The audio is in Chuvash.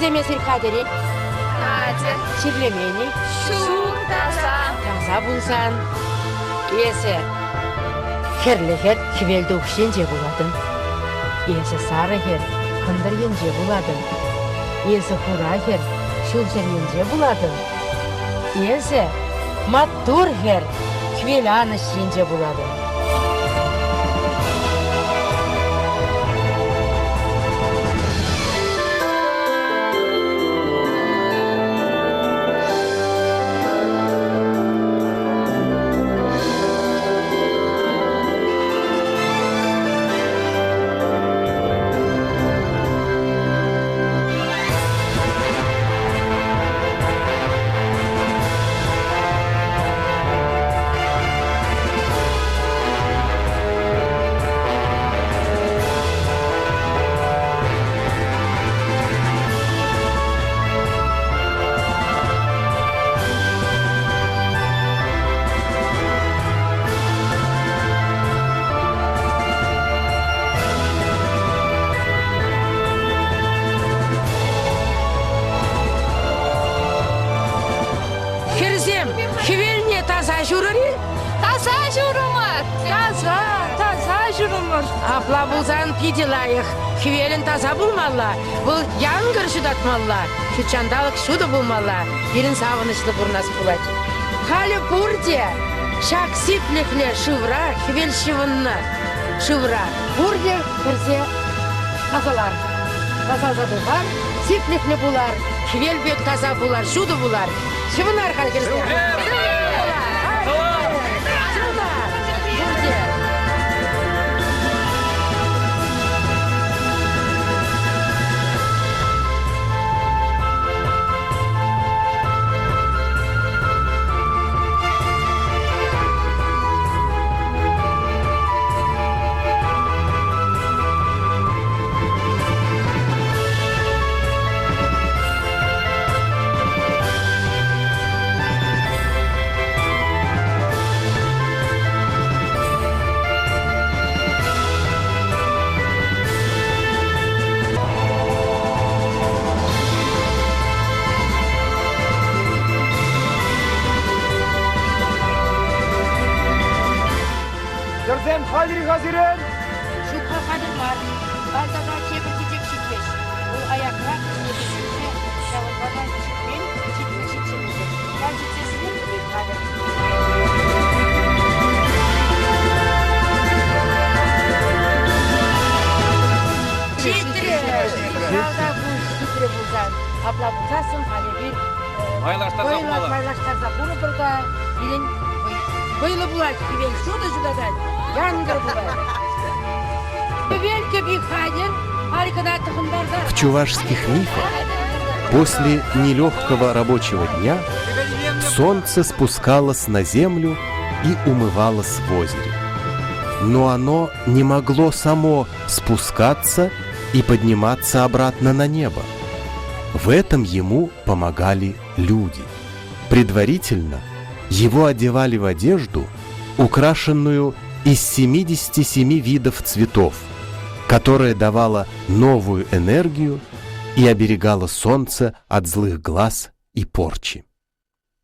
Хӗрсем эсир хатӗр-и? Хатӗр. Чирлемен-и? Ҫук, таса. Таса пулсан эсӗ хӗрлӗ хӗр хӗвел тухӑҫ енче пулатӑн. Эсӗ сарӑ хӗр кӑнтӑр енче пулатӑн. Эсӗ хура хӗр ҫурҫӗр енче пулатӑн. Эсӗ маттур хӗр хӗвел анӑҫ енче пулатӑн. Хӗрсем, хӗвелне таса ҫурӑр-и? Таса ҫурӑмӑр! Таса, таса ҫурӑмӑр. Апла пулсан питӗ лайӑх. Хӗвелӗн таса пулмалла, вӑл янкӑр ҫутатмалла, ҫутҫанталӑк ҫутӑ пулмалла. Пирӗн савӑнӑҫлӑ пурӑнас пулать. Халӗ пурте ҫак сиплӗхлӗ шывра, хӗвел ҫӑвӑннӑ шывра пурте кӗрсе тасалар. Тасалса тухар, сиплӗхлӗ пулар, хӗвел пек таса пулар, ҫутӑ пулар. Ҫӑвӑнар халь кӗрсе. Ҫӑвӑнар! Пурте! Хӗрсем хатӗр-и-ха сирӗн? Ҫук-ха хатӗр мар. Халь тата тепӗр чечек ҫитмест. Вӑл аякрах ӗнесенче ҫавӑнпа та ҫитмен, ҫитмӗл ҫитсенче. Ҫав ҫитсессӗнех пӗтет хатӗр. Ҫитрӗ! Ялта пуҫ ҫитрӗ пулсан, апла пулсассӑн халь эпир Майлаштарса хумалла. Майлаштарса хурӑпӑр та пирӗн вӑйлӑ пулать, хӗвел ҫутӑ ҫутатать, янкӑр пулать. Хӗвел кӗпи хатӗр, халь кӑна тӑхӑнтарса. В чувашских мифах после нелегкого рабочего дня солнце спускалось на землю и умывалось в озере. Но оно не могло само спускаться и подниматься обратно на небо. В этом ему помогали люди. Предварительно его одевали в одежду, украшенную из 77 видов цветов, которая давала новую энергию и оберегала солнце от злых глаз и порчи.